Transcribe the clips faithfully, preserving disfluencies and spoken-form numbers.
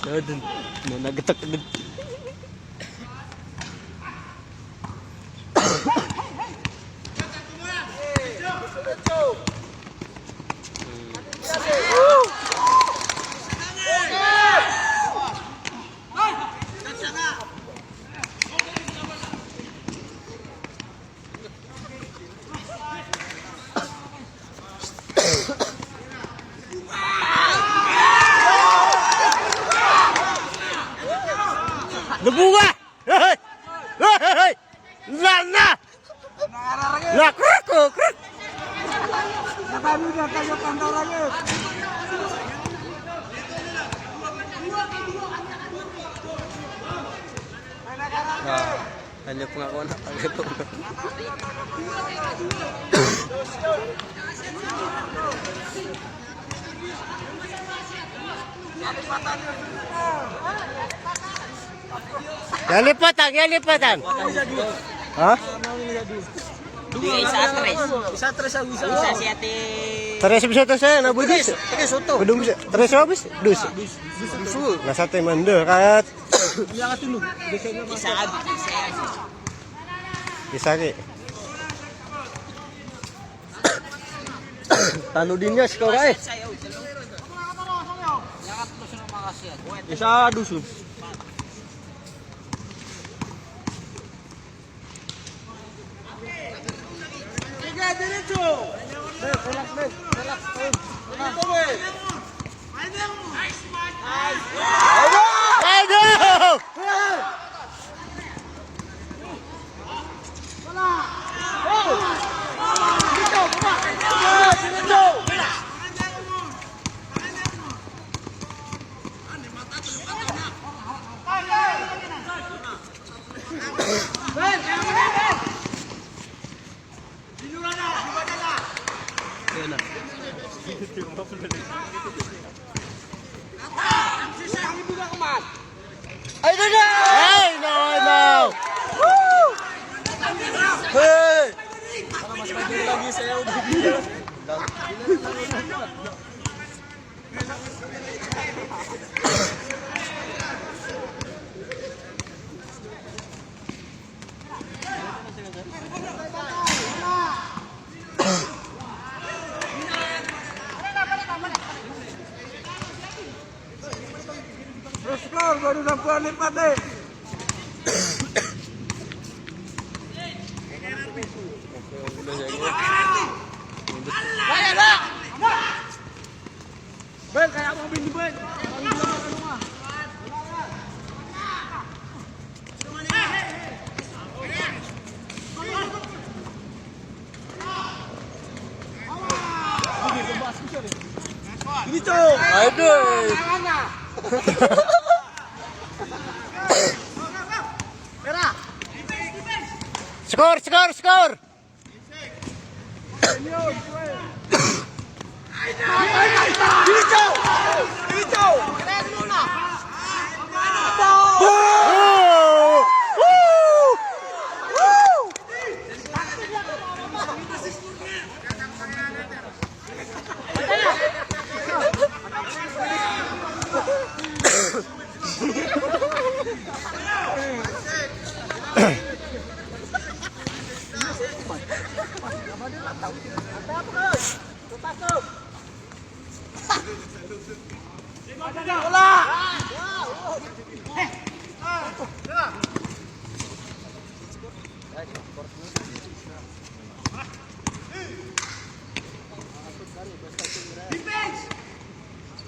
Adn. Na, nagtak dn. Lubunga! Hey, hey! Hey, hey, hey! Na, na! Na, kruk, kruk! Na, kami na kayo pandaw lagi. Ah. Ano po nga ako na pag-ito? Yalipatan, yalipatan. Ha? Isa, tres. Isa, tres, isa. Isa si ate. Tres bisa, tres, eh, na budis. Tres, oto. Budum bisa. Tres, abis. Dus. Dus. Na sa ate mandar, kat. Isa, isa. Isa ki. Tano din niya, score, eh. Isa, dusun. Ay, no, no! Ay, no, no! Hey! Terus, Kor, baru sampai lipat, deh. Bang, kaya mo, Bing, Bing. Aduh. Skor, skor, skor.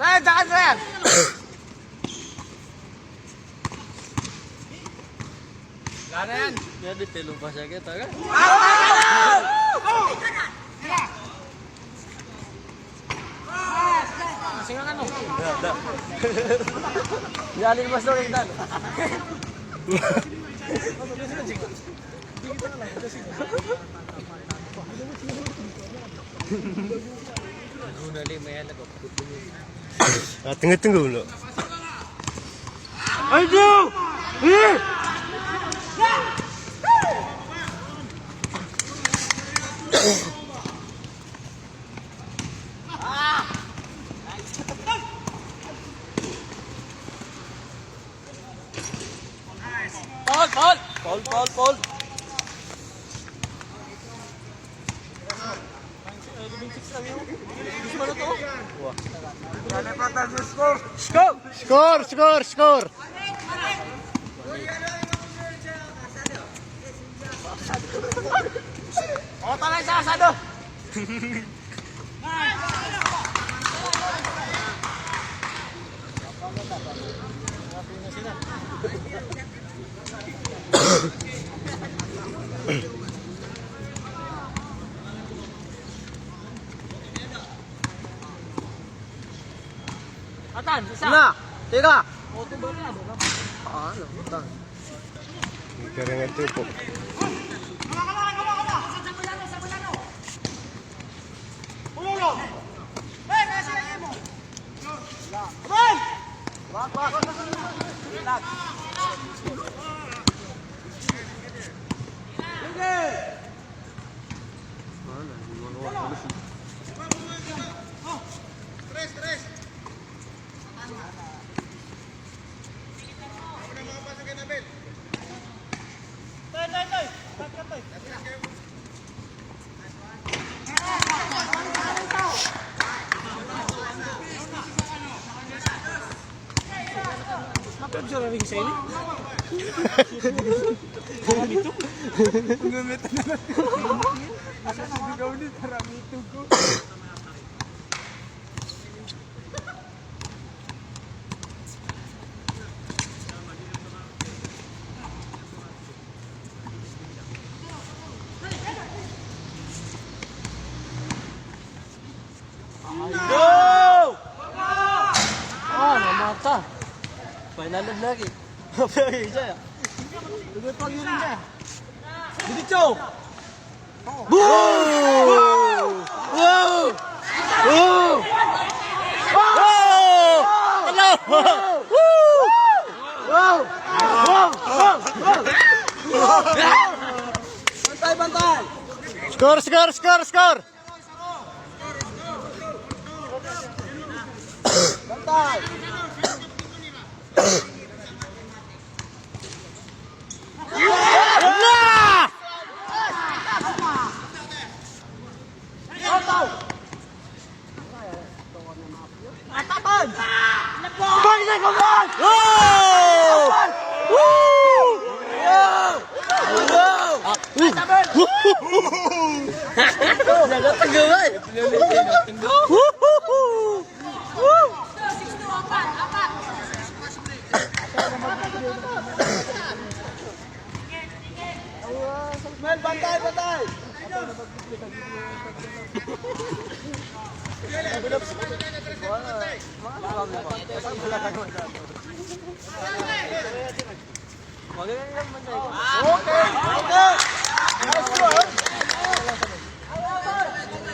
Ren, jangan, Ren. Kanan. Jadi telo pas lagi, tau kan? Singa kan, no? Nggak, nggak. Ya, ini pas lagi, nggak. Guna lima ya, lagi. Ah, tengah-tengah dulu. Ayo! Eh! Foul, foul, foul. Score! Score, score, score! Atan, isa. Na, tira. Ano, atan. Ikaringan tiyo po. Mapag-joraling sa ini. Gumamit na. Asa na ikaw ni para mitog ko? Go! Ah, namata. Final na lagi. Isa. Tuloy pa yun niya. Diretso. Woo! Woo! Woo! Woo! Hello! Woo! Woo! Woo! Woo! Bantay, bantay! Score, score, score, score! Bantay! Ismael, bantay, bantay! Okay, okay. Nice one.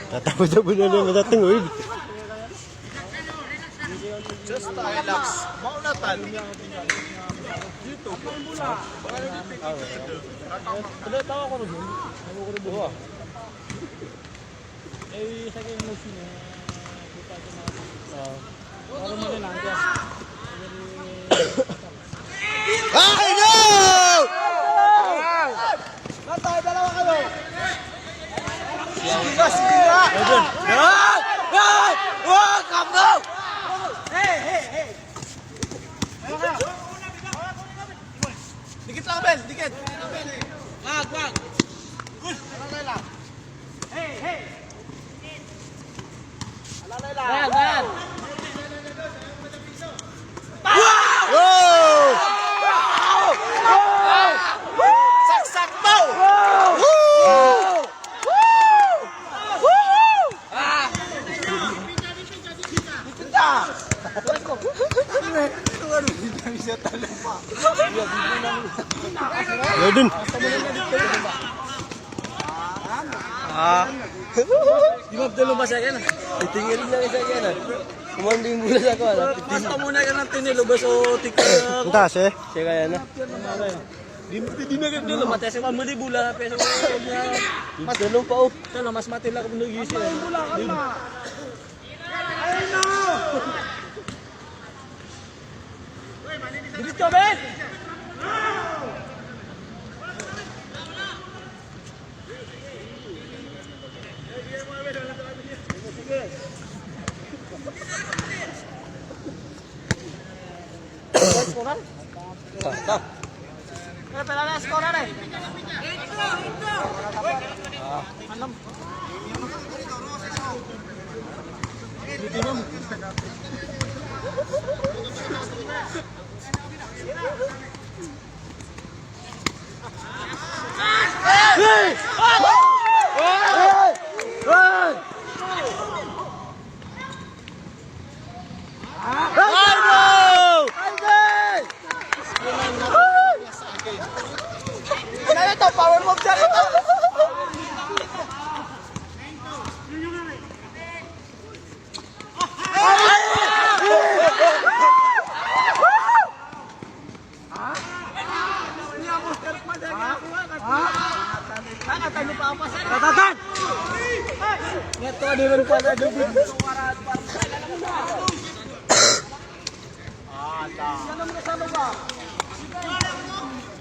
Tatapos na po na naman natin, uy. Just relax. Mauna tayo. Dito. Ano, tawa ko rin. Ano ko rin. Oo. Eh, sa akin mo sino? Kita ko na. Oo. Parang mo na lang, kaya. Ay, no! Bantay, dalawa kayo! Sige na, sige na! Ay! Ay! Wag! Come down! Hey, hey, hey! Dikit lang, Ben! Dikit! Wag, wag! Hey, hey! Alalay lang! Wag, wag! Wow! Saksak mo! Wow! Yadun. Ah. Di ba, talo pa sa akin? Titingin lang sa akin, ah. Kumandi yung bola sa akin, ah. Basta mo na ka ng tinilo, basta o tika. Ang taas, eh. Siya kaya na. Di, di, di na ganito, no? Matay si Mama, di bola, peso. Mas, talo pa, oh. Talo, mas matay lang kung nag-iisip. Bola ka, ma. Diretso, Ben! Pera na skoran, eh? Anem.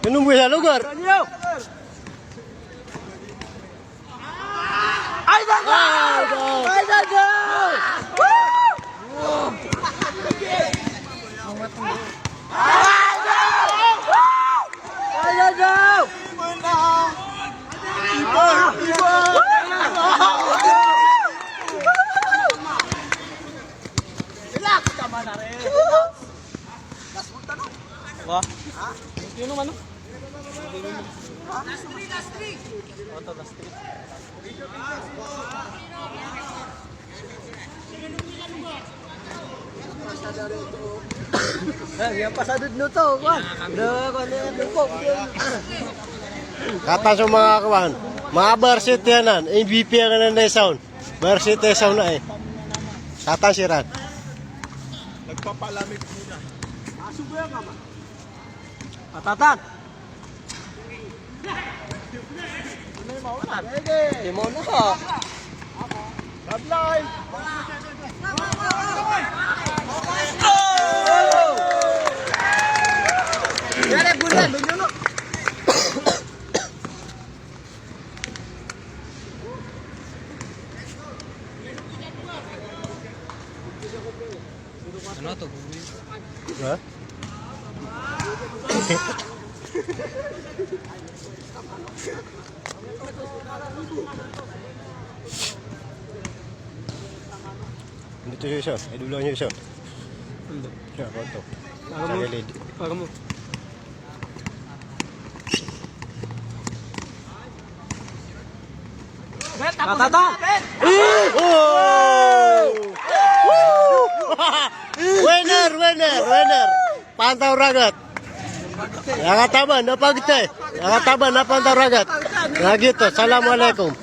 Minum buya lugar. Ay, daw! Ay, daw! Ay, daw! Ay, daw! Iba! Iba! Relax ka man, are. Relax. Wa? Ha? Sino man, no? Last three, last three. Oto, last three. Eh, iya pasado dn oto, kuwan. Da, kuwan, da, da, da. Katan so manga kuwan, manga varsity anan, M V P anan na isa on. Varsity isa on, eh. Katan siran. Nagpapalamig muna. Patatan. Di mo na. Sablay. Yari, bulan, dunyo, no? Ano to? Ha? Dito siya isa. Ay, dulo niya isa. Ano? Siya, kwarto. Para mo. Sa gilid. Para mo. Patatan! Oh! Winner, winner, winner! Pantaw Ragat! Aya kataman, na pagte! Aya kataman, na Pantaw Ragat! Na giyoto, assalamu alaikum!